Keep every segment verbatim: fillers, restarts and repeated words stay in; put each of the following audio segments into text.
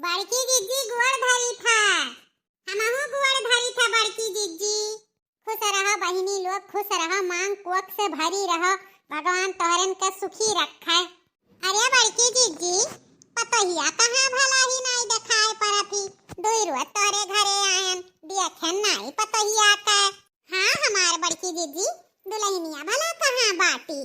बड़की जिज्जी गोड़ धरी था, हमहू गोड़ धरी था बड़की जिज्जी। खुश रहो बहिनी लोग, खुश रहो, मांग कोख से भरी रहो, भगवान तोहरन के सुखी रखे। अरे बड़की जिज्जी, पतोहिया कहाँ भला ही नाई देखाए परत ही, दुई रोज तोहरे घरे आयन, देखेन नाई पतोहिया के। हाँ हमार बड़की जिज्जी, दुलहिनिया भला कहाँ बाटी?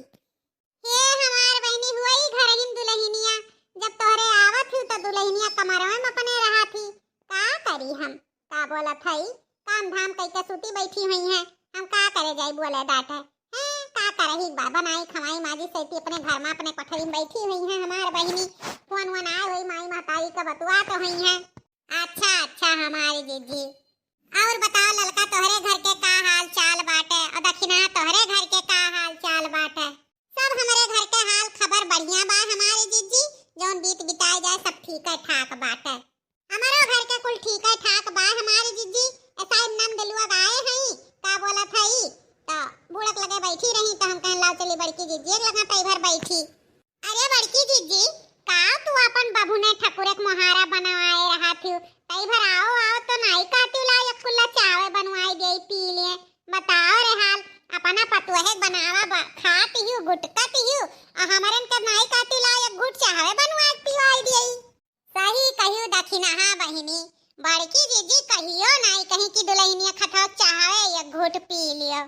हे हमार बहिनी, हुई घर हिन दुलहिनिया, जब तोहरे आवत ही तो दुलहिनिया कमरवे में अपने रहत ही। का करी हम, का बोलत हई, काम धाम कई के सूती बैठी हुई हैं, हम का करे जाई बोले डांटे। हैं, का करही बा, बनाई खवाई माजी सैती अपने घर में अपने कोठरी में बैठी हुई हैं हमार बहिनी। फोन वोन आए हुई माई महतारी का बतुआ तो हुई हैं। अच्छा अच्छा हमारी जिज्जी, और बताओ ललका तोहरे घर के का हाल चाल बाटे और दखिनहा तोहरे घर के का हाल चाल बाटे? सब हमरे घर के हाल खबर बढ़िया बा हमारी जिज्जी, जौन बीत बिताए जाए सब ठीक है ठाक बाटे। हमरो घर के कुल ठीक है ठाक बा हमारी जिज्जी। ऐसा नंद लोग आए हई, का बोलत हई, तो बूढ़क लगे बैठी रही तो हम कहन लाओ चली बड़की जिज्जी एक लगा तई भर बैठी। अरे बड़की जिज्जी, का तू अपन बभुने ठकुरे के मोहारा बनवाए रहा थी, तई भर आओ आओ तो नाई कहती ला एक कुल्ला चावे बनवाई दे पी लिए। बताओ रे हाल, अपना पतोहे के बनावा बा, खाती हूँ गुटकती हूँ, और हमरन के नाई कहती ला एक घूट चावे बनवाए पिवाई दे। सही कहियो दखिनहा बहिनी, बड़की जिज्जी कहियो नाई कहीं कि दुलहिनिया खथवा चाहवे एक घूट पी लियो।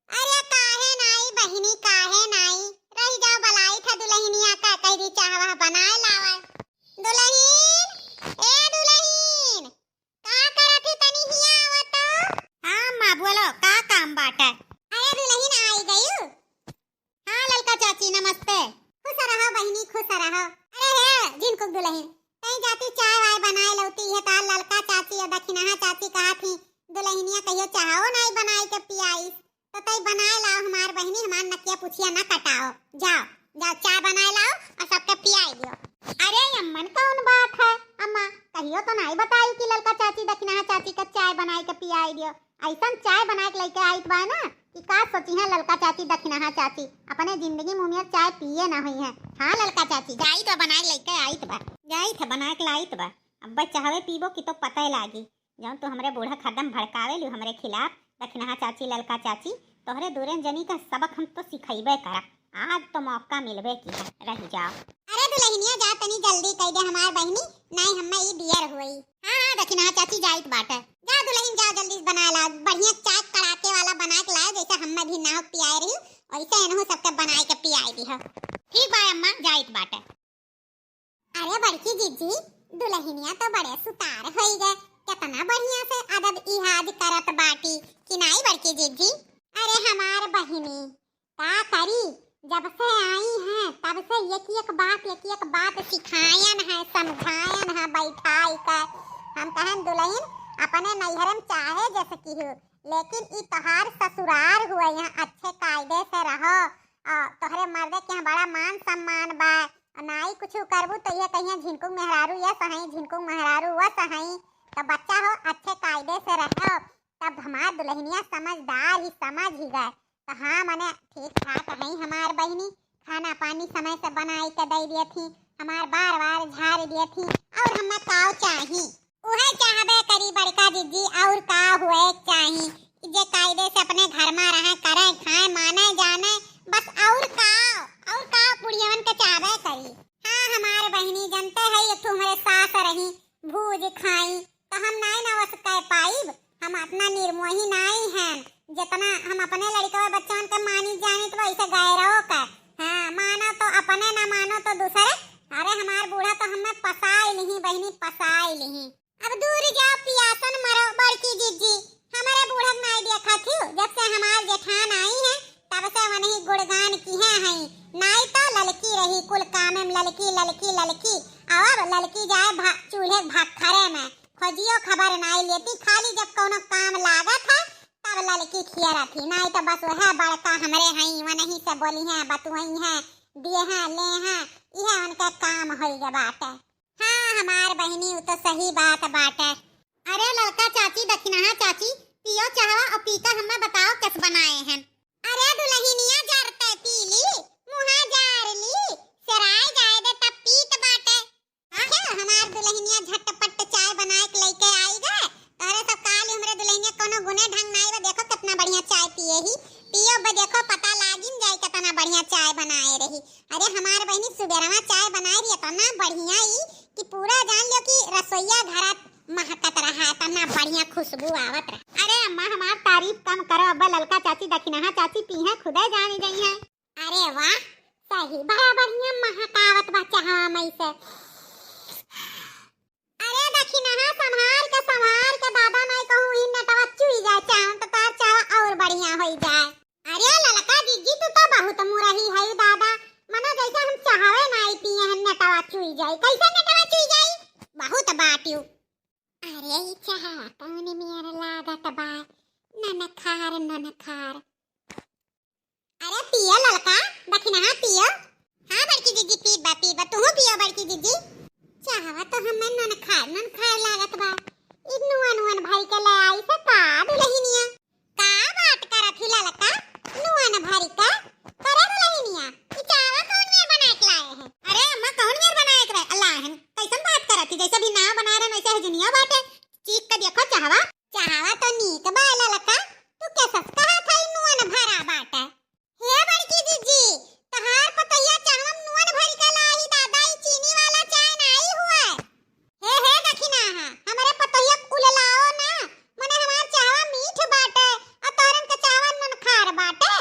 अरे काहे नाई बहिनी, काहे नाई, रही जाओ बलाई था दुलहिनिया का, कह दी चाहवा बनाए लावे। दुलहिन, ए दुलहिन, का करत ही तनी हिया आवा तो। हाँ अम्मा बोलो का काम बाटे? अरे दुलहिन आई गयू। हाँ ललका चाची नमस्ते। खुश रहो बहिनी खुश रहो। अरे हे झिनकुक दुलहिन, तई जाती चाय वाय बनाए लौती है तार ललका चाची और दखिनहा चाची कहा थी दुलहिनिया कहियो चाहो नाई बनाए के पियाईस, तो तई बनाए लाओ हमार बहिनी, हमार नकिया पुछिया ना कटाओ। जाओ जाओ चाय बनाए लाओ और सबके पियाई दियो। अरे अम्मन कौन बात है अम्मा, कहियो तो नाई बताई कि ललका चाची दखिनहा चाची का चाय बनाए के पियाई दियो। ऐसन चाय बना के लेके आइत बा ना कि का सोची है ललका चाची दखिनहा चाची, अपने जिंदगी में उमियर चाय पिए ना हुई है। हाँ ललका चाची जाइत बा बना के लेके आइत बा, जाइत है बना के लाइत बा। अब चाहवे पीबो कि तो पता लागी, जौन तू हमरे बूढ़ा खदम भड़कावे लू हमरे खिलाफ, दखिनहा चाची ललका चाची, तोहरे दूरन जनी का सबक हम तो सिखैबे करा। आज तो मौका मिलबे की है, रही जाओ। अरे दुलहिनिया जा तनी जल्दी कह दे हमार बहिनी, नाई हम्मे ई दियर हुई। हाँ हाँ दखिनहा चाची जाइत बाटे। जा दुलहिन जा जल्दी से बना ला, बढ़िया चाय कड़ाके वाला बना के लाए, जैसे हम्मे भी नाव पियाए रही वैसे एनहू सबके बनाए के पियाए दी हो। ठीक बा अम्मा जाइत बाटे। अरे बड़की जिज्जी, दुलहिनिया तो बड़े सुतार होई गए, कितना बढ़िया से अदब इहाज करत बाटी कि नाई बड़की जिज्जी? अरे हमार बहिनी, का करी, जब से आई हैं तब से एक एक बात एक एक बात सिखायन है, समझायन है बैठाई कर। हम कहन दुलहिन अपने नैहर में चाहे जैसे की हो, लेकिन ई तोहार ससुरार हुए, यहाँ अच्छे कायदे से रहो। आ, तोहरे मर्दे के यहाँ बड़ा मान सम्मान बा। आ, नाई कुछ करबू तो ये कहिया झिनकुक मेहरारू यस हई, झिनकुक मेहरारू वस हई। तो बच्चा हो अच्छे कायदे से रहो। तब हमार दुलहिनिया समझदार ही समझ ही गए। तो हाँ मने ठीक ठाक हई हमार बहिनी, खाना पानी समय से बनाई के दे दिए थी, हमार बार बार झाड़ दिए थी, और हमें काव चाही? उहे चाहबे करी बड़का जिज्जी, और का हुए चाही? जे कायदे से अपने घर में रहे, करे, खाए, माने, जाने, बस और का, और का बुढ़ियवन के चाहबे करी। हाँ, हमार बहिनी, जनते है, एक ठो हमरे सास रही, भूज खाई, तो हम नाई ना वस कह पाइब। हम अपना निर्मोही नाई हैं, जितना हम अपने लड़कवा बच्चवन के मानी जानित वैसे गैरो के। हाँ, मानो तो अपने ना मानो तो दूसरे। अरे, हमार बूढ़ा तो हमें पसाई लिही बहिनी, पसाई लिही। अब दूर जाओ पियासन मरो बड़की जिज्जी, हमरे बूढ़क नाई देखत हियो, जब से हमार जेठान आई हैं, तब से वनही गुणगान किहे हई। नाई तो ललकी रही कुल कामे में ललकी, ललकी, ललकी। अब ललकी जाए भा-, चूल्हे भखरे में, खोजियो खबर नाई लेती, खाली जब कौनो काम लागत है, तब ललकी खियरत ही। नाई तो बस वह बड़का हमरे हई, वनही से बोली हैं, बतुआई हैं, दिए हैं, ले हैं, इहे उनके काम होई गे बाटे। हाँ, हमार बहिनी, उ तो सही बात बाटे। अरे ललका चाची, दखिनहा चाची, पियो चाहवा और पी का हमें बताओ कस बनाए हैं। अरे दुलहिनिया जरते पी ली, मुहा जार ली, सेराय जाए दे तब पीत बाटे। हाँ, क्या हम हमार दुलहिनिया झटपट चाय बनाए के लइके आई गे। तोहरे सब काल हमरे दुलहिनिया कोनो गुने ढंग नाई बा। देखो केतना बढ़िया चाय पिए ही, पियो बे, देखो पता लागिन जाई केतना बढ़िया चाय बनाए रही। अरे हमार बहिनी सुबेरवा चाय बनाए रही, एतना बढ़िया ई कि पूरा जान लो कि रसोइया घरा महकत रहा, एतना बढ़िया खुशबू आवत रहा। अरे अम्मा, हमार तारीफ कम करो, अब ललका चाची, दखिनहा चाची पीहे, खुदे जानी जइहे। अरे वाह, सही बड़ा बढ़िया महक आवत बा चहवा मई से। अरे दखिनहा, संभाल के, संभाल के दादा, नाई कहूँ ई नेटवा चुई जाए, चाहन तो तार चावा और बढ़िया होई जाए। अरे ललका जीजी, तू तो बहुत मुरही है दादा, मनो जैसे हम चाहवे नाई पिए हैं नेटवा चुई जाए। कैसे नेटवा चुई जाए? बहुत बाटियो। अरे ई चाह कौन नियर लागत बा, ननखार ननखार। अरे पियो ललका, दखिनहा पियो। हाँ बड़की जीजी, पीबा पीबा, तुहू पियो बड़की जीजी। चाहवा तो हमें ननखार ननखार लागत बा। ई नुअन नुअन भरी के ले आई से का दुलहिनिया? का बात करत ही ललका? नुअन भरी का? करे दुलहिनिया, ई चाहवा कौन मेर बनाए के लाए है? अरे अम्मा, कौन मेर बनाए के लाए है? कैसन बात करत ही? जैसे भी नाव बना रहे वैसे हजनिया बाटे। चीख के देखो चाहवा। चाहवा तो नीक बा ललका, तू कैसस कहा था ई नुअन भरा बाटे? हे बड़की जीजी, तहार पतोहिया चाहवा में नुअन भरी के लाई दादा, ई चीनी वाला चाय नाई हुए। हे, हे दखिनहा, हमरे पतोहिया कुल लाओ ना, मने हमार चाहवा मीठ बाटे, और तोहरन के चाहवा ननखार बाटे।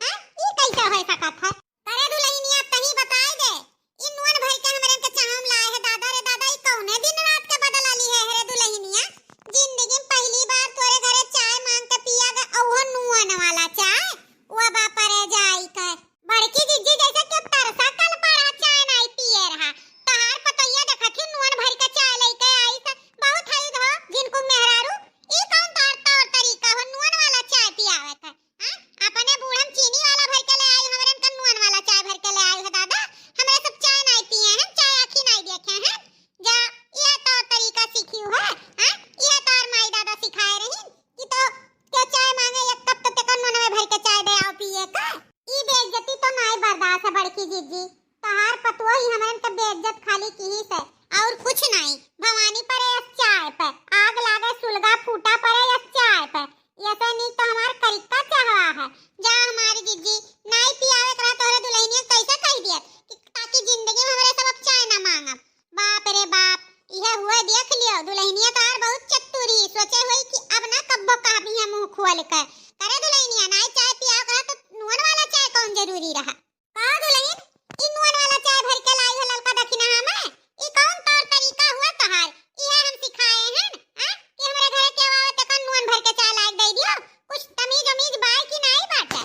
हाँ, ई कैसे हो सकत है? करे दुलहिनिया, तही बताई दे, ई नुअन भरी के हमरे के चाहवा में लाए है दादा रे दादा, ई कौने दिन रात के बदला ली है रे दुलहिनिया? जिंदगी में पहली बार तोरे घरे चाय मांग के पिया गे, और वो नुअन वाला चाय, वो बापरे जाई के। बड़की जीजी जैसे के तरसा कल पड़ा चाय नाई पिए रहा। तहार पतोहिया देखत ही नुअन भरी के चाय लइके आई से, बहुत हई धो जिनको मेहरारू, ई कौन तौर तौर तरीका हो नुअन वाला चाय पियावे के? हाँ? अपने बूढ़न चीनी वाला भर के ले आई, हमरन का नुअन वाला चाय भर के ले आई है दादा। हमरे सब चाय नाई पिए हैं, चाय आँखी नाई देखे हैं। जा, यह तौर तरीका सीखी है, हाँ? यह तौर माई दादा सिखाए रही कि तो के चाय मांगे एक कप तो तेकर नुअनवे भर के चाय दे आओ पिए का। ई बेइज्जती तो नाई बर्दाश्त है बड़की जीजी। तहार पतोही हमरन के बेइज्जत खाली किहिस है, और कुछ नाई। भवानी परे यस चाय पे, आग लागे सुलगा फूटा परे यस चाय पे। यसे नीक तो हमार करिक्का चाहवा है। जा हमारी जीजी, नाई पियावे करा तोहरे दुलहिनिया कैसे कह दिया कि ताकि जिंदगी में हमरे सब अब चाय ना मांगब। बाप रे बाप, इहे हुए देख लियो, दुलहिनिया तहार बहुत चतुरी, सोचे हुई कि अब ना कब्बो कहबी है मुंह खोल के। करे दुलहिनिया, नाई चाय पियावे करा तो नुअन वाला चाय कौन जरूरी रहा? का दुलहिन, ई नुअन वाला चाय भर के लाई हो ललका दखिनहा में? ई कौन तौर तरीका हुआ तोहार? इहे हम सिखाए हैं, हाँ? कि हमरे घरे केहू आवे तेकर नुअन भर के चाय लाइके दे दियो। कुछ तमीज उमीज बाय कि नाई बाटे?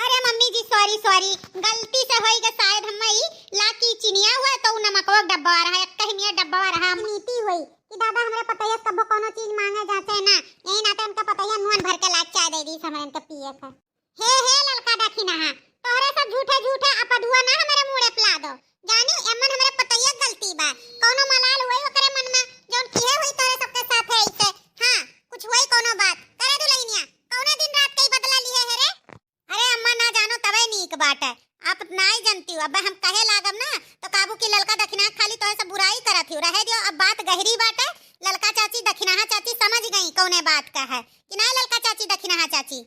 अरे मम्मी जी, sorry, sorry, गलती से होई गे शायद। हम ई लाकी चिनिया हुआ तो उ नमकवा के डब्बा रहा, एक कहीं में डब्बा रहा। नीति हुई कि दादा हमरे पतोहिया से कबो कोनो चीज मांगे जाते ना, यही नाते उनका पतोहिया नुअन भर के लाइके चाय दे दी हमरे इनके पिए के। हे, हे ललका दखिनहा, तोहरे सब झूठे झूठे अपदुआ ना हमरे मुड़े पला दो। जानी एमन हमरे पतोहिया गलती बा, कौनो मलाल हुई ओकरे मन में जौन किहे हुई तोहरे सबके साथ है इसे। हाँ, कुछ हुई कौनो बात। करे दुलहिनिया, कौने दिन रात के ही बदला लिहे है रे? अरे अम्मा ना जानो तबे नीक बाटे, आप नाई जानती हो। अब हम कहे लागब ना तो काबू की ललका दखिनहा खाली तोहरे सब बुराई करत ही, रहे दियो। अब बात गहरी बाटे, ललका चाची दखिनहा चाची समझ गई कौने बात का है कि नाई ललका चाची दखिनहा चाची।